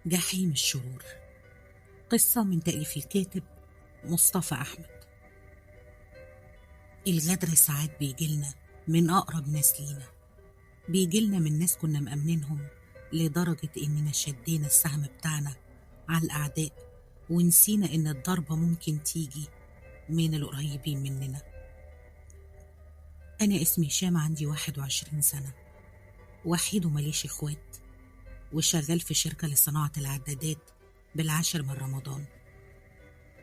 جحيم الشرور، قصة من تأليف الكاتب مصطفى أحمد. الغدر ساعات بيجيلنا من أقرب ناس لينا، بيجيلنا من ناس كنا مأمنينهم لدرجة إننا شدينا السهم بتاعنا على الأعداء ونسينا إن الضربة ممكن تيجي من القريبين مننا. أنا اسمي هشام، عندي 21 سنة، وحيد ومليش إخوات، وشغال في شركة لصناعة العدادات بالعاشر من رمضان،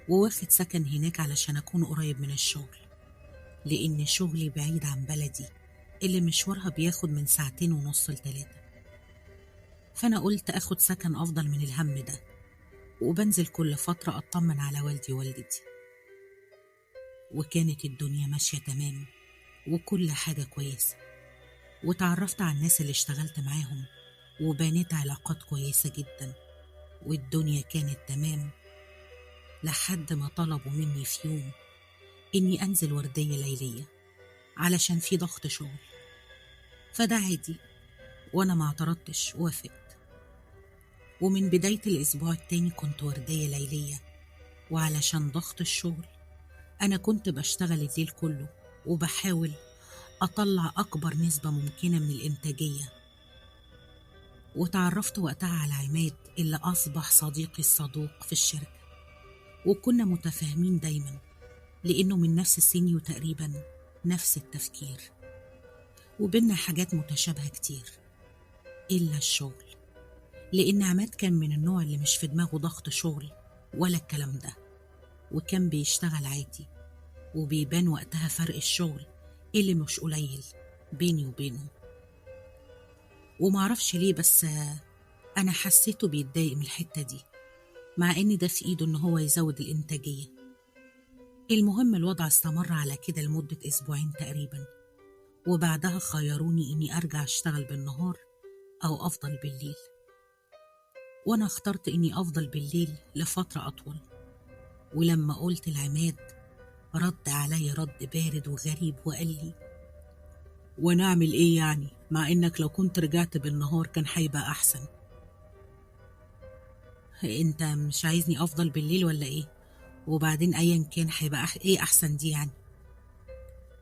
وواخد سكن هناك علشان أكون قريب من الشغل، لأن شغلي بعيد عن بلدي اللي مشوارها بياخد من 2.5 ل 3. فأنا قلت أخد سكن أفضل من الهم ده، وبنزل كل فترة أطمن على والدي ووالدتي. وكانت الدنيا ماشية تمام وكل حاجة كويسة، وتعرفت على الناس اللي اشتغلت معاهم وبنيت علاقات كويسة جدا، والدنيا كانت تمام لحد ما طلبوا مني في يوم إني أنزل وردية ليلية علشان في ضغط شغل. فده عادي وأنا ما اعترضتش، وافقت. ومن بداية الأسبوع التاني كنت وردية ليلية، وعلشان ضغط الشغل أنا كنت بشتغل الليل كله وبحاول أطلع أكبر نسبة ممكنة من الإنتاجية. وتعرفت وقتها على عماد اللي أصبح صديقي الصدوق في الشركة، وكنا متفاهمين دايما لأنه من نفس سني وتقريبا نفس التفكير، وبينا حاجات متشابهة كتير إلا الشغل، لأن عماد كان من النوع اللي مش في دماغه ضغط شغل ولا الكلام ده، وكان بيشتغل عادي، وبيبان وقتها فرق الشغل اللي مش قليل بيني وبينه. ومعرفش ليه بس أنا حسيته بيتضايق من الحتة دي، مع إن ده في إيده إن هو يزود الإنتاجية. المهم الوضع استمر على كده لمدة 2 أسبوع تقريبا، وبعدها خيروني إني أرجع أشتغل بالنهار أو أفضل بالليل، وأنا اخترت إني أفضل بالليل لفترة أطول. ولما قلت لعماد رد علي رد بارد وغريب وقال لي: ونعمل إيه يعني، مع إنك لو كنت رجعت بالنهار كان هيبقى أحسن. أنت مش عايزني أفضل بالليل ولا إيه؟ وبعدين أيا كان هيبقى إيه أحسن دي يعني؟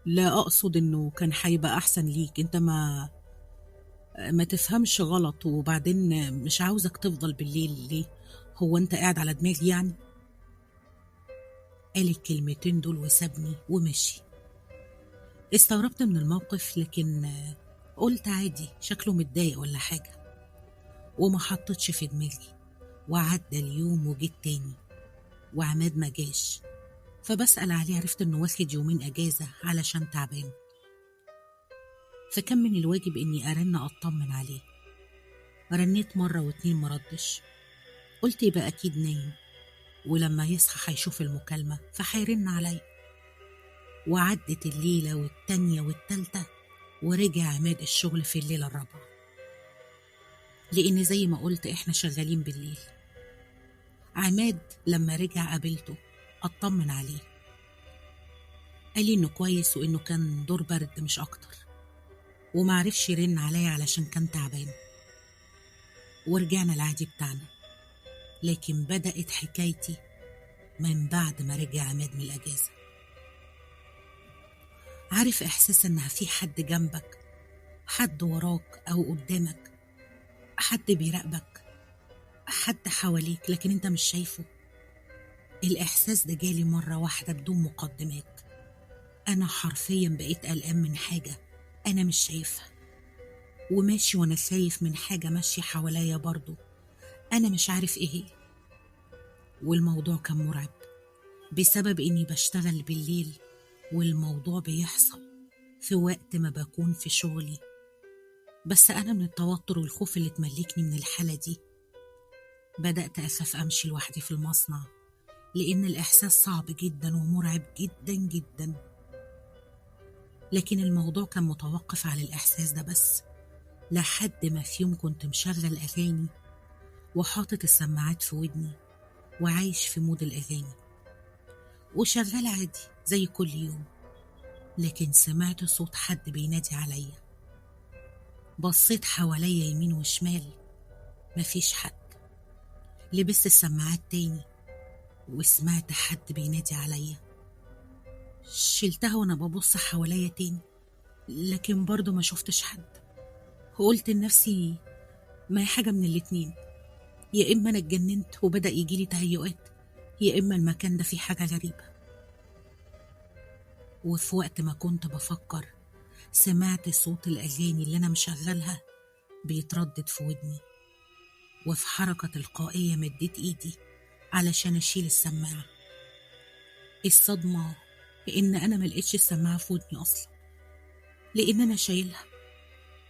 لا أقصد إنه كان هيبقى أحسن ليك، أنت ما تفهمش غلط. وبعدين مش عاوزك تفضل بالليل ليه؟ هو أنت قاعد على دماغي يعني؟ قال الكلمتين دول وسابني ومشي. استغربت من الموقف، لكن قلت عادي شكله متضايق ولا حاجة، وما حطتش في دماغي. وعدى اليوم وجيت تاني وعماد ما جاش، فبسأل عليه عرفت انه واخد 2 يوم اجازة علشان تعبان. فكان من الواجب اني ارن اطمن عليه. رنيت مرة واتنين مردش، قلت يبقى اكيد نايم، ولما يصحى هيشوف المكالمة فهيرن علي. وعدت الليلة والتانية والتالتة، ورجع عماد الشغل في الليلة الرابعة، لأن زي ما قلت إحنا شغالين بالليل. عماد لما رجع قابلته أطمن عليه، قال لي إنه كويس وإنه كان دور برد مش أكتر، ومعرفش يرن عليا علشان كان تعبان. ورجعنا العادي بتاعنا، لكن بدأت حكايتي من بعد ما رجع عماد من الأجازة. عارف إحساس إنها في حد جنبك، حد وراك أو قدامك، حد بيراقبك، حد حواليك لكن أنت مش شايفه؟ الإحساس ده جالي مرة واحدة بدون مقدمات. أنا حرفيا بقيت قلقان من حاجة أنا مش شايفها، وماشي وأنا خايف من حاجة ماشية حواليا برضو أنا مش عارف إيه هي. والموضوع كان مرعب بسبب إني بشتغل بالليل، والموضوع بيحصل في وقت ما بكون في شغلي. بس أنا من التوتر والخوف اللي تملكني من الحالة دي بدأت أخاف أمشي لوحدي في المصنع، لأن الإحساس صعب جدا ومرعب جدا جدا. لكن الموضوع كان متوقف على الإحساس ده بس، لحد ما في يوم كنت مشغل أغاني وحاطط السماعات في ودني وعايش في مود الأغاني وشغال عادي زي كل يوم، لكن سمعت صوت حد بينادي عليا. بصيت حواليا يمين وشمال، مفيش حد. لبست السماعات تاني وسمعت حد بينادي عليا. شلتها وانا ببص حواليا تاني، لكن برضو ما شفتش حد. قلت لنفسي ما هي حاجة من الاتنين، يا إما أنا اتجننت وبدأ يجيلي تهيؤات، يا إما المكان ده فيه حاجة غريبة. وفي وقت ما كنت بفكر سمعت صوت الأغاني اللي أنا مشغلها بيتردد في ودني، وفي حركة تلقائية مديت إيدي علشان أشيل السماعة. الصدمة إن أنا ملقتش السماعة في ودني أصلا، لأن أنا شايلها.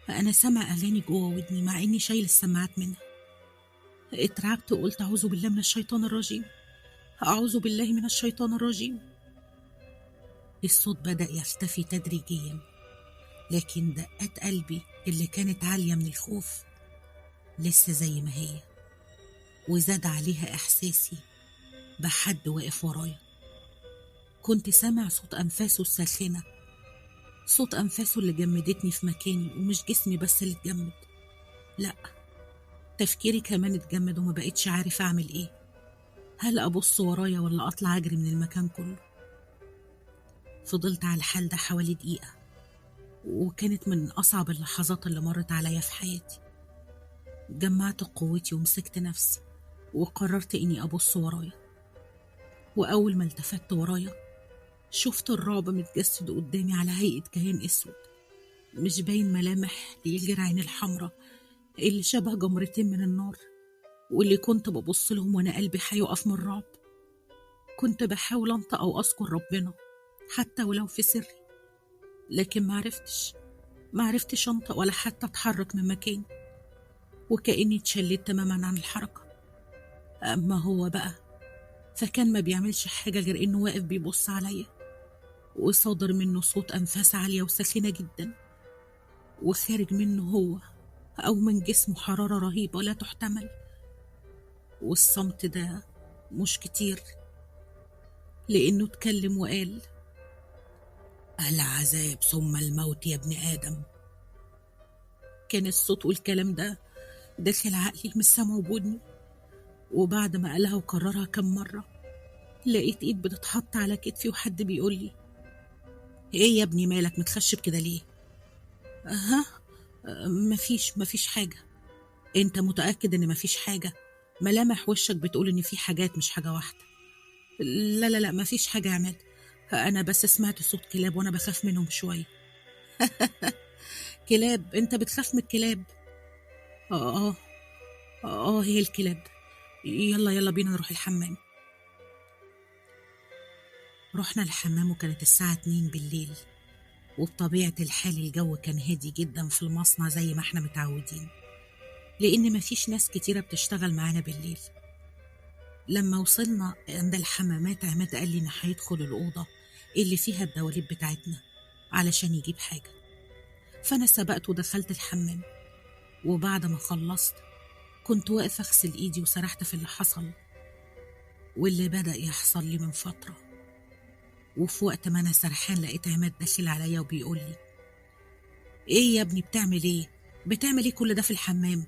فأنا سامع أغاني جوه ودني مع إني شايل السماعات منها. اترعبت وقلت أعوذ بالله من الشيطان الرجيم، أعوذ بالله من الشيطان الرجيم. الصوت بدأ يختفي تدريجيا، لكن دقات قلبي اللي كانت عالية من الخوف لسه زي ما هي، وزاد عليها إحساسي بحد واقف ورايا. كنت سامع صوت أنفاسه الساخنة، صوت أنفاسه اللي جمدتني في مكاني، ومش جسمي بس اللي اتجمد، لأ تفكيري كمان اتجمد وما بقتش عارف أعمل إيه. هل أبص ورايا ولا أطلع أجري من المكان كله؟ فضلت على الحال ده حوالي دقيقة، وكانت من أصعب اللحظات اللي مرت عليا في حياتي. جمعت قوتي ومسكت نفسي وقررت إني أبص ورايا. وأول ما التفت ورايا شفت الرعب متجسد قدامي على هيئة كيان أسود مش باين ملامح ليه غير عين الحمراء اللي شبه جمرتين من النار، واللي كنت ببص لهم وأنا قلبي هيقف من الرعب. كنت بحاول أنطق أو أذكر ربنا حتى ولو في سري، لكن معرفتش أنطق ولا حتى أتحرك من مكاني، وكأني اتشليت تماما عن الحركة. أما هو بقى فكان ما بيعملش حاجة غير إنه واقف بيبص عليا، وصادر منه صوت أنفاس عالية وساخنة جدا، وخارج منه هو أو من جسمه حرارة رهيبة لا تحتمل. والصمت ده مش كتير، لأنه اتكلم وقال: العذاب ثم الموت يا ابن آدم. كان الصوت والكلام ده داخل عقلي مش سامعه بودني. وبعد ما قالها وكررها كم مرة لقيت ايد بتتحط على كتفي وحد بيقول لي: ايه يا ابني مالك متخشب كده ليه؟ ها؟ مفيش حاجة. انت متأكد ان مفيش حاجة؟ ملامح وشك بتقول ان في حاجات مش حاجة واحدة. لا لا لا مفيش حاجة يا عماد، انا بس سمعت صوت كلاب وانا بخاف منهم شوية. كلاب؟ انت بتخاف من الكلاب؟ اه اه هي الكلاب. يلا يلا بينا نروح الحمام. رحنا الحمام وكانت الساعة 2 بالليل، وبطبيعة الحال الجو كان هادي جدا في المصنع زي ما احنا متعودين، لأن مفيش ناس كتيرة بتشتغل معانا بالليل. لما وصلنا عند الحمامات عماد قال لي إن هيدخل الأوضة اللي فيها الدواليب بتاعتنا علشان يجيب حاجة، فأنا سبقت ودخلت الحمام. وبعد ما خلصت كنت واقفة أغسل إيدي وسرحت في اللي حصل واللي بدأ يحصل لي من فترة. وفي وقت ما أنا سرحان لقيت عماد داخل عليا وبيقول لي: إيه يا ابني بتعمل إيه؟ بتعمل إيه كل ده في الحمام؟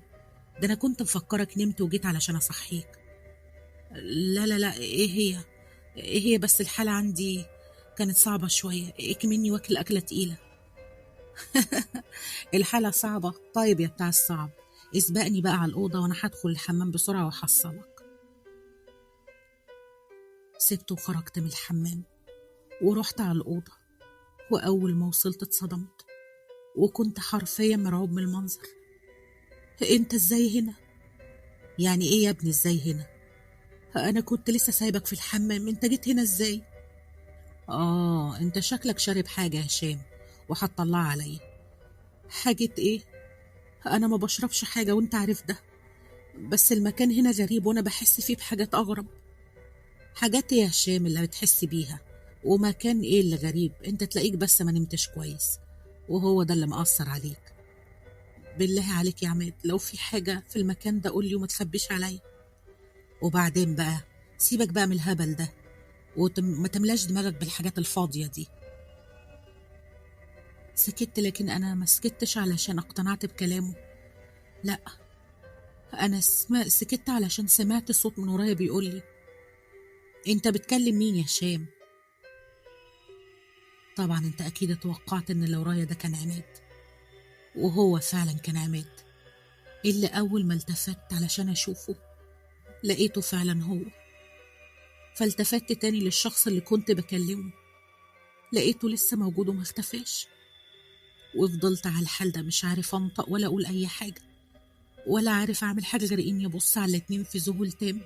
ده أنا كنت مفكرك نمت وجيت علشان أصحيك. لا لا لا إيه هي بس الحالة عندي كانت صعبة شوية، إكمني واكل أكلة تقيلة. الحالة صعبة؟ طيب يا بتاع الصعب، اسبقني بقى على الأوضة وأنا هدخل الحمام بسرعة وأحصلك. سبته وخرجت من الحمام ورحت على الأوضة، وأول ما وصلت اتصدمت وكنت حرفيا مرعوب من المنظر. أنت إزاي هنا؟ يعني إيه يا ابني إزاي هنا؟ أنا كنت لسه سايبك في الحمام، أنت جيت هنا إزاي؟ أنت شكلك شارب حاجة يا هشام وهتطلعها عليا. حاجة إيه؟ أنا ما بشربش حاجة وأنت عارف ده، بس المكان هنا غريب وأنا بحس فيه بحاجات أغرب. حاجات إيه يا هشام اللي بتحس بيها؟ ومكان إيه اللي غريب؟ أنت تلاقيك بس ما نمتش كويس وهو ده اللي مأثر عليك. بالله عليك يا عماد لو في حاجة في المكان ده قولي وما تخبيش عليا. وبعدين بقى سيبك بقى من الهبل ده وما تملاش دماغك بالحاجات الفاضية دي. سكت، لكن أنا ما سكتش علشان اقتنعت بكلامه. لا، أنا سكت علشان سمعت صوت من ورايا بيقولي أنت بتكلم مين يا هشام؟ طبعا أنت أكيد اتوقعت إن اللي ورايا ده كان عماد، وهو فعلا كان عماد، اللي أول ما التفت علشان أشوفه لقيته فعلا هو. فالتفت تاني للشخص اللي كنت بكلمه، لقيته لسه موجود وما اختفاش. وفضلت على الحال ده مش عارف أنطق ولا أقول أي حاجة، ولا عارف أعمل حاجة غير إني أبص على الاتنين في ذهول تام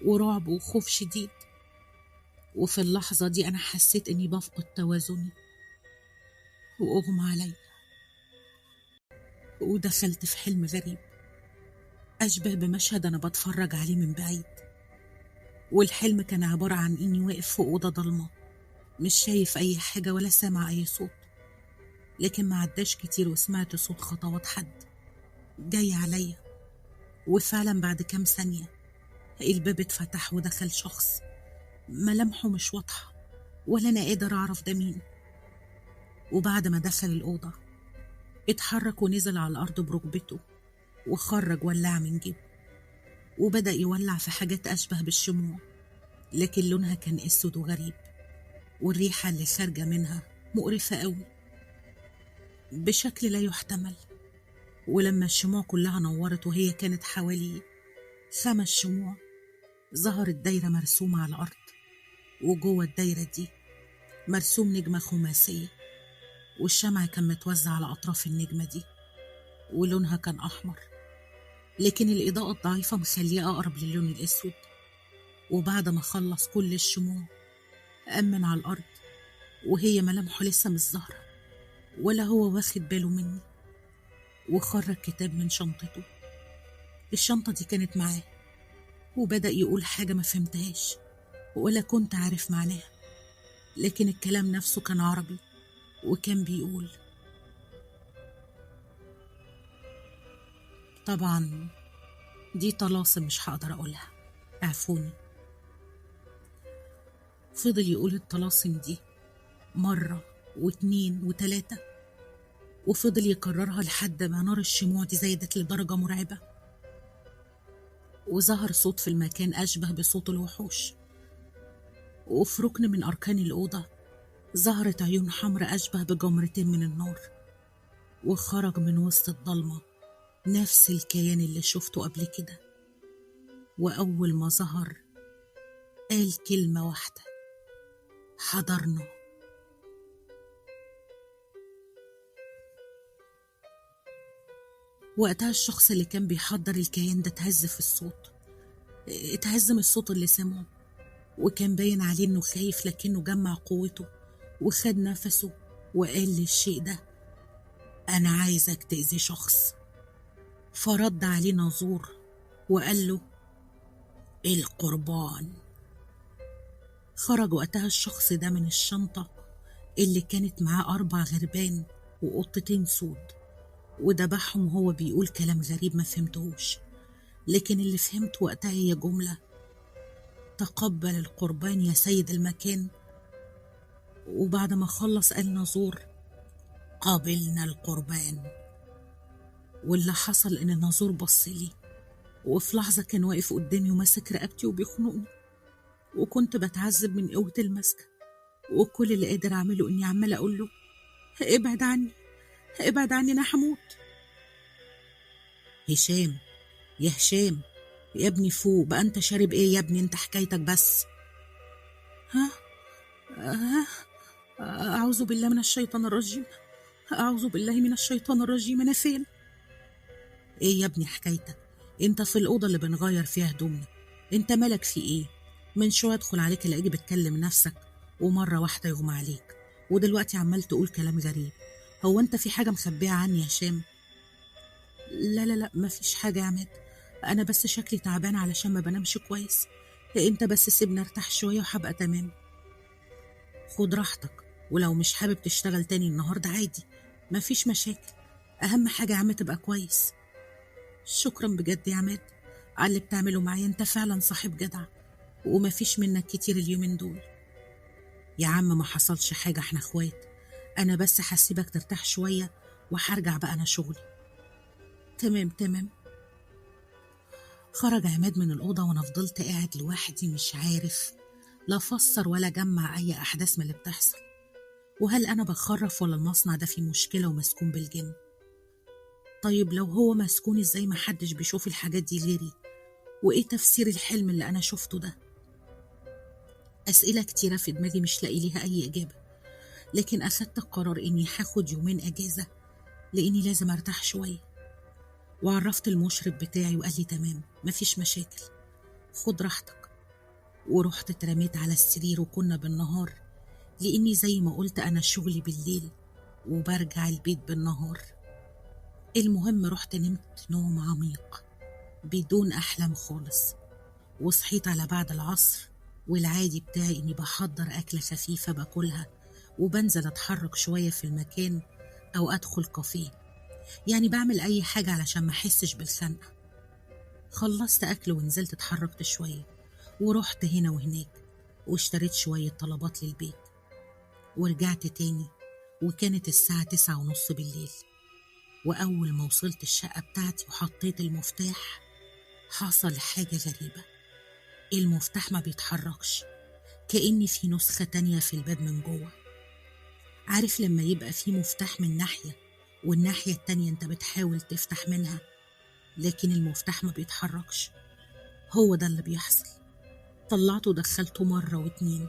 ورعب وخوف شديد. وفي اللحظة دي أنا حسيت إني بفقد توازني وأغمى علي، ودخلت في حلم غريب أشبه بمشهد أنا بتفرج عليه من بعيد. والحلم كان عبارة عن إني واقف في أوضة ضلمة، مش شايف أي حاجة ولا سامع أي صوت، لكن ما عداش كتير وسمعت صوت خطوات حد جاي عليا. وفعلا بعد كام ثانية الباب اتفتح ودخل شخص ملامحه مش واضحة ولا أنا قادر أعرف ده مين. وبعد ما دخل الأوضة اتحرك ونزل على الأرض بركبته وخرج ولاعة من جيبه وبدأ يولع في حاجات أشبه بالشموع، لكن لونها كان أسود وغريب، والريحة اللي خارجة منها مقرفة قوي بشكل لا يحتمل. ولما الشموع كلها نورت، وهي كانت حوالي 5 شموع، ظهرت دايرة مرسومة على الأرض، وجوه الدايرة دي مرسوم نجمة خماسية، والشمع كان متوزع على أطراف النجمة دي، ولونها كان أحمر، لكن الإضاءة الضعيفة مخليه أقرب للون الأسود. وبعد ما خلص كل الشموع أمن على الأرض، وهي ملامحه لسه مش ظاهرة ولا هو واخد باله مني، وخرج كتاب من شنطته، الشنطة دي كانت معاه، وبدأ يقول حاجة ما فهمتهاش ولا كنت عارف معناها، لكن الكلام نفسه كان عربي، وكان بيقول طبعا دي طلاسم مش هقدر أقولها، اعفوني. فضل يقول الطلاسم دي مرة و2 و3، وفضل يكررها لحد ما نار الشموع دي زادت لدرجة مرعبة، وظهر صوت في المكان أشبه بصوت الوحوش. وفي ركن من أركان الأوضة ظهرت عيون حمراء أشبه بجمرتين من النار، وخرج من وسط الضلمة نفس الكيان اللي شفته قبل كده. وأول ما ظهر قال كلمة واحدة: حضرنا. وقتها الشخص اللي كان بيحضر الكيان ده اتهز في الصوت، اتهز من الصوت اللي سمعه، وكان باين عليه انه خايف، لكنه جمع قوته وخد نفسه وقال للشيء ده: انا عايزك تأذي شخص. فرد عليه ناظور وقال له: القربان. خرج وقتها الشخص ده من الشنطة اللي كانت معاه 4 غربان وقطتين سود، وذبحهم وهو بيقول كلام غريب ما فهمتهوش، لكن اللي فهمت وقتها هي جملة: تقبل القربان يا سيد المكان. وبعد ما خلص قال ناظور: قابلنا القربان. واللي حصل إن ناظور بص لي، وفي لحظة كان واقف قدامي وماسك رقبتي وبيخنقني، وكنت بتعذب من قوة المسكة، وكل اللي قادر أعمله إني عمال أقول له: ابعد عني، ابعد عني، أنا هموت. هشام، يا هشام يا ابني فوق بقى، أنت شارب إيه يا ابني؟ أنت حكايتك بس. ها ها، أعوذ بالله من الشيطان الرجيم، أعوذ بالله من الشيطان الرجيم، أنا فين؟ إيه يا ابني حكايتك؟ أنت في الأوضة اللي بنغير فيها هدومنا، أنت مالك في إيه؟ من شوية أدخل عليك ألاقيك بتكلم نفسك ومرة واحدة يغمى عليك، ودلوقتي عمال تقول كلام غريب. هو أنت في حاجة مخبيها عني يا هشام؟ لا لا لا، مفيش حاجة يا عماد، أنا بس شكلي تعبان علشان ما بنامش كويس، أنت بس سيبني أرتاح شوية وهبقى تمام. خد راحتك، ولو مش حابب تشتغل تاني النهاردة عادي، مفيش مشاكل، أهم حاجة يا عم تبقى كويس. شكرا بجد يا عماد على اللي بتعمله معايا، أنت فعلا صاحب جدع ومفيش منك كتير اليومين دول. يا عم ما حصلش حاجة، احنا اخوات، أنا بس هسيبك ترتاح شوية وهرجع بقى أنا شغلي. تمام تمام. خرج عماد من الأوضة وأنا فضلت قاعد لوحدي، مش عارف لا فسر ولا جمع أي أحداث من اللي بتحصل. وهل أنا بخرف ولا المصنع ده فيه مشكلة ومسكون بالجن؟ طيب لو هو مسكون إزاي محدش بيشوف الحاجات دي غيري؟ وإيه تفسير الحلم اللي أنا شفته ده؟ أسئلة كتيرة في دماغي مش لاقي ليها أي إجابة. لكن أخدت القرار إني هاخد يومين أجازة لإني لازم أرتاح شوية. وعرفت المشرف بتاعي وقال لي تمام مفيش مشاكل، خد راحتك. ورحت اترميت على السرير، وكنا بالنهار لإني زي ما قلت أنا شغلي بالليل وبرجع البيت بالنهار. المهم رحت نمت نوم عميق بدون أحلام خالص، وصحيت على بعد العصر. والعادي بتاعي إني بحضر أكلة خفيفة باكلها وبنزل أتحرك شوية في المكان أو أدخل كافيه، يعني بعمل أي حاجة علشان ما أحسش بالخنقة. خلصت أكل ونزلت اتحركت شوية ورحت هنا وهناك واشتريت شوية طلبات للبيت ورجعت تاني، وكانت الساعة 9:30 بالليل. وأول ما وصلت الشقة بتاعتي وحطيت المفتاح حصل حاجة غريبة. المفتاح ما بيتحركش، كأني في نسخة تانية في الباب من جوه. عارف لما يبقى في مفتاح من ناحية والناحية التانية انت بتحاول تفتح منها لكن المفتاح ما بيتحركش؟ هو ده اللي بيحصل. طلعته ودخلته مرة واتنين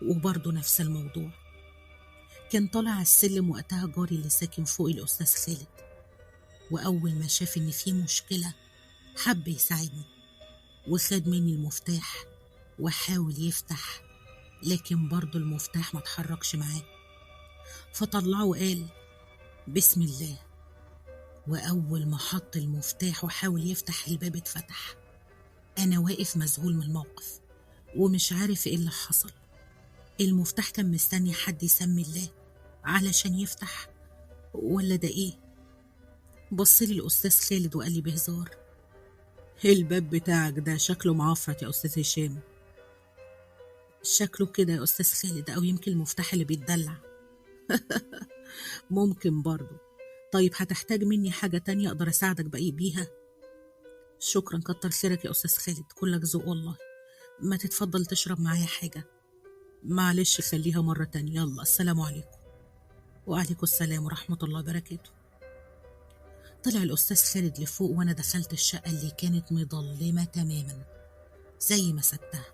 وبرضه نفس الموضوع. كان طالع على السلم وقتها جاري اللي ساكن فوقي الأستاذ خالد، وأول ما شاف إن في مشكلة حب يساعدني وخد مني المفتاح وحاول يفتح، لكن برضه المفتاح ما اتحركش معاه. فطلعه وقال بسم الله، وأول ما حط المفتاح وحاول يفتح الباب اتفتح. أنا واقف مذهول من الموقف ومش عارف إيه اللي حصل. المفتاح كان مستني حد يسمي الله علشان يفتح ولا ده إيه؟ بصلي الأستاذ خالد وقال لي بهزار، الباب بتاعك ده شكله معفرت يا أستاذ هشام. شكله كده يا أستاذ خالد، أو يمكن المفتاح اللي بيتدلع. ممكن برضو. طيب هتحتاج مني حاجة تانية أقدر أساعدك بقى بيها؟ شكرا، كتر خيرك يا أستاذ خالد، كلك ذوق والله. ما تتفضل تشرب معايا حاجة؟ معلش خليها مرة تانية. يلا السلام عليكم. وعليكم السلام ورحمة الله وبركاته. طلع الأستاذ خالد لفوق وأنا دخلت الشقة اللي كانت مظلمة تماما زي ما سبتها.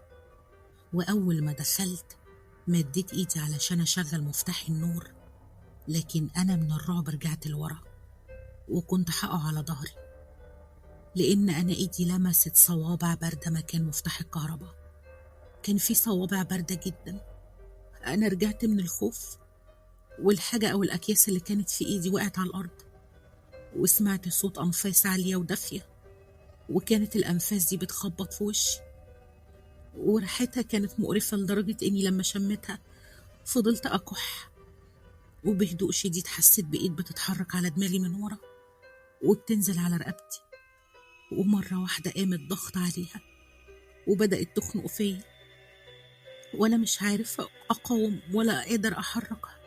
وأول ما دخلت مديت إيدي علشان أشغل مفتاح النور، لكن أنا من الرعب رجعت لورا وكنت حقه على ظهري، لأن أنا إيدي لمست صوابع باردة مكان مفتاح الكهرباء. كان في صوابع باردة جدا. أنا رجعت من الخوف، والحاجة أو الأكياس اللي كانت في إيدي وقعت على الأرض، وسمعت صوت أنفاس عالية ودافية، وكانت الأنفاس دي بتخبط في وشي، وريحتها كانت مقرفة لدرجة إني لما شمتها فضلت أكح. وبهدوء شديد حسيت بإيد بتتحرك على دماغي من ورا وبتنزل على رقبتي، ومرة واحدة قامت ضغط عليها وبدأت تخنق فيا، وأنا مش عارف أقاوم ولا قادر أحركها.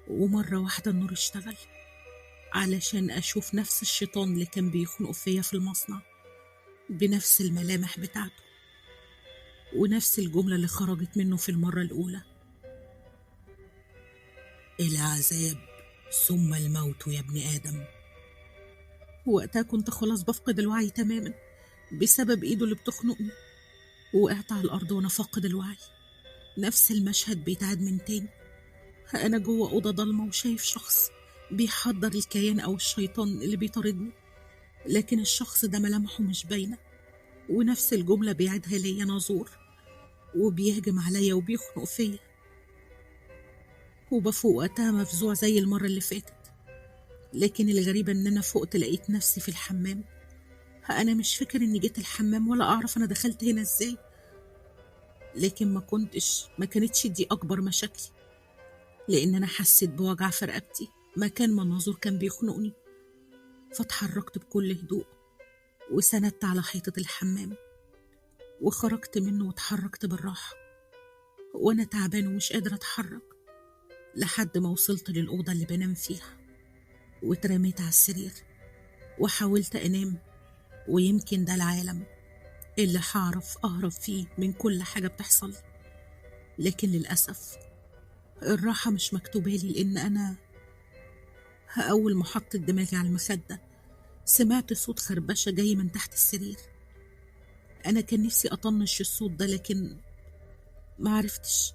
ومرة واحدة النور اشتغل علشان أشوف نفس الشيطان اللي كان بيخنق فيا في المصنع بنفس الملامح بتاعته ونفس الجملة اللي خرجت منه في المرة الأولى: العذاب ثم الموت يا ابن آدم. وقتها كنت خلاص بفقد الوعي تماما بسبب إيده اللي بتخنقني. وقعت على الأرض وأنا فاقد الوعي. نفس المشهد بيتعاد من تاني. أنا جوه أوضة ضلمة وشايف شخص بيحضر الكيان أو الشيطان اللي بيطاردني، لكن الشخص ده ملامحه مش باينة، ونفس الجملة بيعيدها ليا ناظور، وبيهجم عليا وبيخنق فيا. وبفوق وقتها مفزوع زي المرة اللي فاتت، لكن الغريبة إن أنا فقت لقيت نفسي في الحمام. أنا مش فاكر إني جيت الحمام ولا أعرف أنا دخلت هنا إزاي، لكن ما كانتش دي أكبر مشاكلي، لأن أنا حسيت بوجع في رقبتي مكان ما الناظور كان بيخنقني. فاتحركت بكل هدوء وسندت على حيطة الحمام وخرجت منه واتحركت بالراحة وأنا تعبان ومش قادرة أتحرك، لحد ما وصلت للأوضة اللي بنام فيها واترميت على السرير وحاولت أنام، ويمكن ده العالم اللي هعرف أهرب فيه من كل حاجة بتحصل. لكن للأسف الراحة مش مكتوبة لي، لأن أنا أول ما حطيت دماغي على المخدة سمعت صوت خربشة جاي من تحت السرير. أنا كان نفسي أطنش الصوت ده لكن ما عرفتش،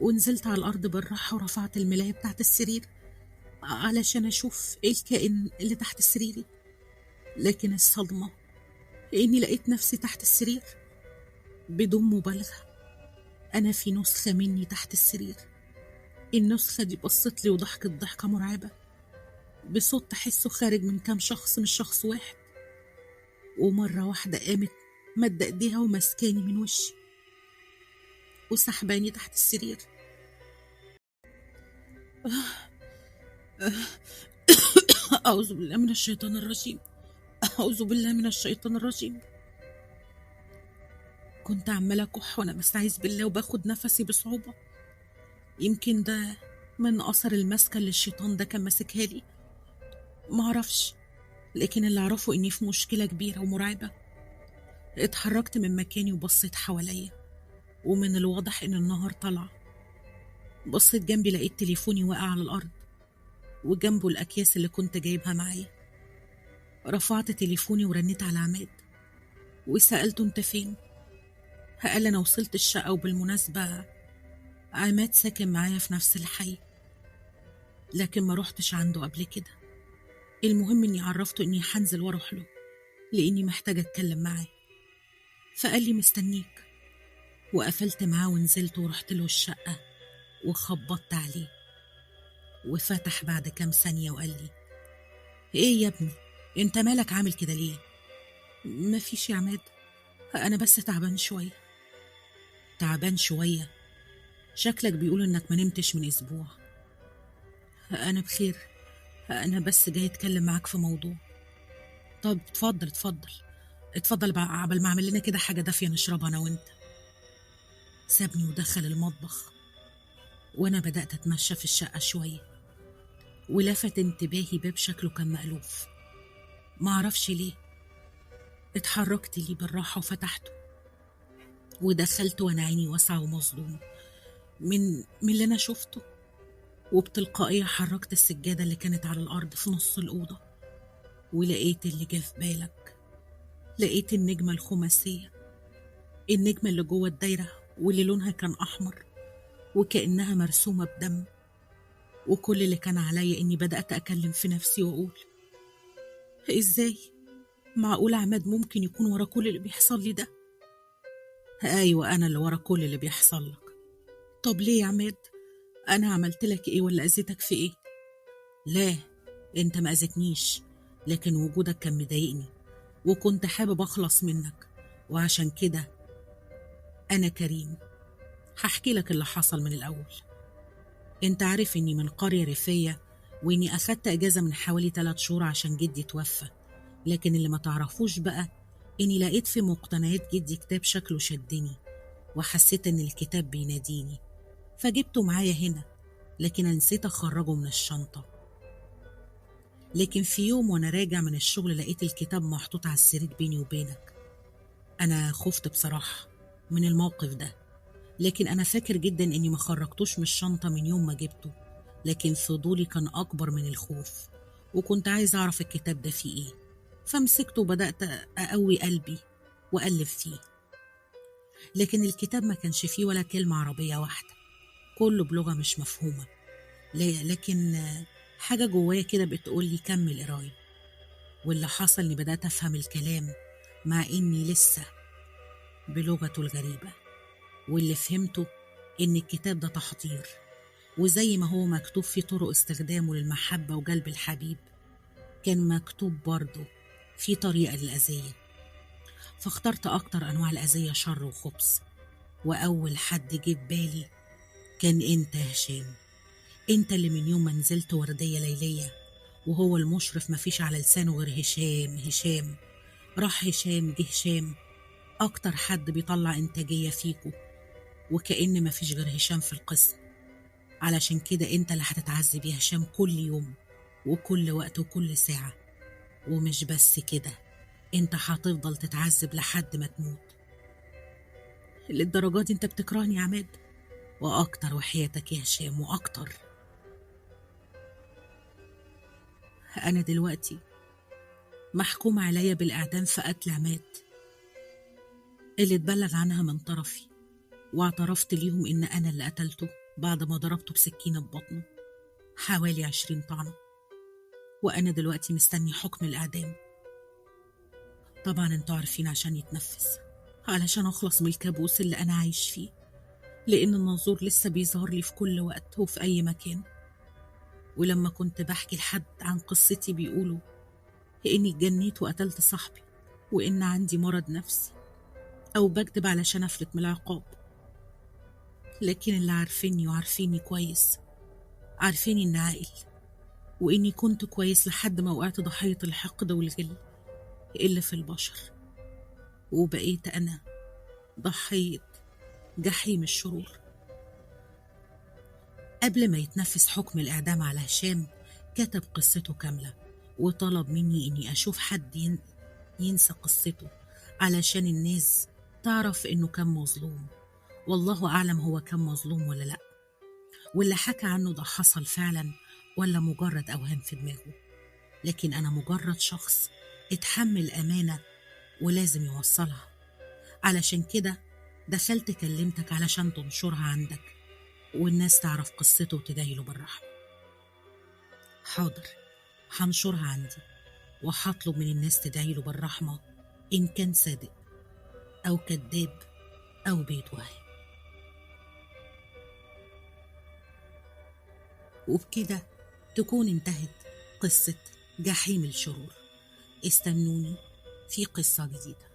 ونزلت على الأرض بالراحة ورفعت الملاية بتاعت السرير علشان أشوف إيه الكائن اللي تحت سريري. لكن الصدمة إني لقيت نفسي تحت السرير بدون مبالغة. أنا في نسخة مني تحت السرير. النسخة دي بصت لي وضحكت ضحكة مرعبة بصوت تحسه خارج من كام شخص مش شخص واحد. ومرة واحدة قامت مد ايديها ومسكاني من وشي وسحباني تحت السرير. أعوذ بالله من الشيطان الرجيم، أعوذ بالله من الشيطان الرجيم. كنت عمالة أكح وأنا بستعيذ بالله وباخد نفسي بصعوبة. يمكن ده من أثر المسكة اللي الشيطان ده كان ماسكها لي، معرفش، لكن اللي أعرفه إني في مشكلة كبيرة ومرعبة. اتحركت من مكاني وبصيت حواليا، ومن الواضح إن النهار طلع. بصيت جنبي لقيت تليفوني واقع على الأرض وجنبه الأكياس اللي كنت جايبها معايا. رفعت تليفوني ورنيت على عماد وسألته أنت فين؟ قال أنا وصلت الشقة، وبالمناسبة عماد ساكن معايا في نفس الحي لكن ما روحتش عنده قبل كده. المهم إني عرفته إني هنزل وأروح له لإني محتاجة أتكلم معاه، فقال لي مستنيك. وقفلت معاه ونزلت ورحت له الشقة وخبطت عليه، وفتح بعد كام ثانية وقال لي إيه يا ابني أنت مالك عامل كده ليه؟ مفيش يا عماد، أنا بس تعبان شوية. تعبان شوية؟ شكلك بيقول إنك ما نمتش من أسبوع. أنا بخير، أنا بس جاي أتكلم معاك في موضوع. طب اتفضل اتفضل اتفضل عبال ما أعمل لنا كده حاجة دافية نشربها أنا وأنت. سابني ودخل المطبخ، وأنا بدأت أتمشى في الشقة شوية، ولفت انتباهي باب شكله كان مألوف، معرفش ليه. اتحركت لي بالراحة وفتحته ودخلت وأنا عيني واسعة ومصدومة من اللي أنا شفته. وبتلقائية حركت السجادة اللي كانت على الأرض في نص الأوضة، ولقيت اللي جه في بالك. لقيت النجمة الخماسية، النجمة اللي جوه الدايرة واللي لونها كان أحمر وكأنها مرسومة بدم. وكل اللي كان عليا إني بدأت أكلم في نفسي وأقول إزاي معقول عماد ممكن يكون ورا كل اللي بيحصل لي ده؟ أيوة أنا اللي ورا كل اللي بيحصل لك. طب ليه يا عماد؟ أنا عملت لك إيه ولا أذيتك في إيه؟ لا أنت ما أذيتنيش، لكن وجودك كان مضايقني وكنت حابب أخلص منك، وعشان كده أنا كريم هحكي لك اللي حصل من الأول. أنت عارف إني من قرية ريفية وإني أخدت أجازة من حوالي 3 شهور عشان جدي توفى، لكن اللي ما تعرفوش بقى إني لقيت في مقتنيات جدي كتاب شكله شدني وحسيت إن الكتاب بيناديني، فجبته معايا هنا، لكن نسيت أخرجه من الشنطة. لكن في يوم وأنا راجع من الشغل لقيت الكتاب محطوط على السرير بيني وبينك. أنا خفت بصراحة من الموقف ده، لكن أنا فاكر جدا إني ما خرجتوش من الشنطة من يوم ما جبته، لكن فضولي كان أكبر من الخوف وكنت عايز أعرف الكتاب ده فيه إيه، فمسكته وبدأت أقوي قلبي وألف فيه. لكن الكتاب ما كانش فيه ولا كلمة عربية واحدة، كله بلغة مش مفهومة، لكن حاجة جوايا كده بتقولي كمل قراية. واللي حصل إني بدأت أفهم الكلام مع إني لسه بلغته الغريبة. واللي فهمته إن الكتاب ده تحضير، وزي ما هو مكتوب في طرق استخدامه للمحبة وجلب الحبيب، كان مكتوب برضه في طريقة للأذية. فاخترت أكتر أنواع الأذية شر وخبث، وأول حد جه بالي كان أنت يا هشام. أنت اللي من يوم ما نزلت وردية ليلية وهو المشرف مفيش على لسانه غير هشام هشام، راح هشام جه هشام، أكتر حد بيطلع إنتاجية فيكو، وكأن مفيش غير هشام في القسم. علشان كده أنت اللي هتتعذب يا هشام كل يوم وكل وقت وكل ساعة. ومش بس كده، انت هتفضل تتعذب لحد ما تموت. للدرجة دي انت بتكرهني يا عماد؟ وأكتر وحياتك يا هشام، وأكتر. أنا دلوقتي محكوم عليا بالإعدام في قتل عماد اللي اتبلغ عنها من طرفي، واعترفت ليهم إن أنا اللي قتلته بعد ما ضربته بسكينة ببطنه حوالي 20 طعنة، وأنا دلوقتي مستني حكم الإعدام. طبعا انتوا عارفين عشان يتنفذ، علشان أخلص من الكابوس اللي أنا عايش فيه، لأن الناظور لسه بيظهر لي في كل وقت وفي أي مكان. ولما كنت بحكي لحد عن قصتي بيقولوا إني اتجنيت وقتلت صاحبي، وإن عندي مرض نفسي أو بكدب علشان أفلت من العقاب. لكن اللي عارفيني وعارفيني كويس عارفيني إن عاقل، وإني كنت كويس لحد ما وقعت ضحية الحقد والغل اللي في البشر، وبقيت أنا ضحية جحيم الشرور. قبل ما يتنفذ حكم الإعدام على هشام كتب قصته كاملة، وطلب مني إني أشوف حد ينسى قصته علشان الناس تعرف إنه كان مظلوم. والله أعلم هو كان مظلوم ولا لأ، واللي حكى عنه ده حصل فعلا ولا مجرد أوهام في دماغه. لكن أنا مجرد شخص اتحمل أمانة ولازم يوصلها، علشان كده دخلت كلمتك علشان تنشرها عندك والناس تعرف قصته وتدعيله بالرحمة. حاضر، هنشرها عندي وهطلب من الناس تدعيله بالرحمة إن كان صادق أو كذاب أو بيتوهم. وبكده تكون انتهت قصة جحيم الشرور. استنوني في قصة جديدة.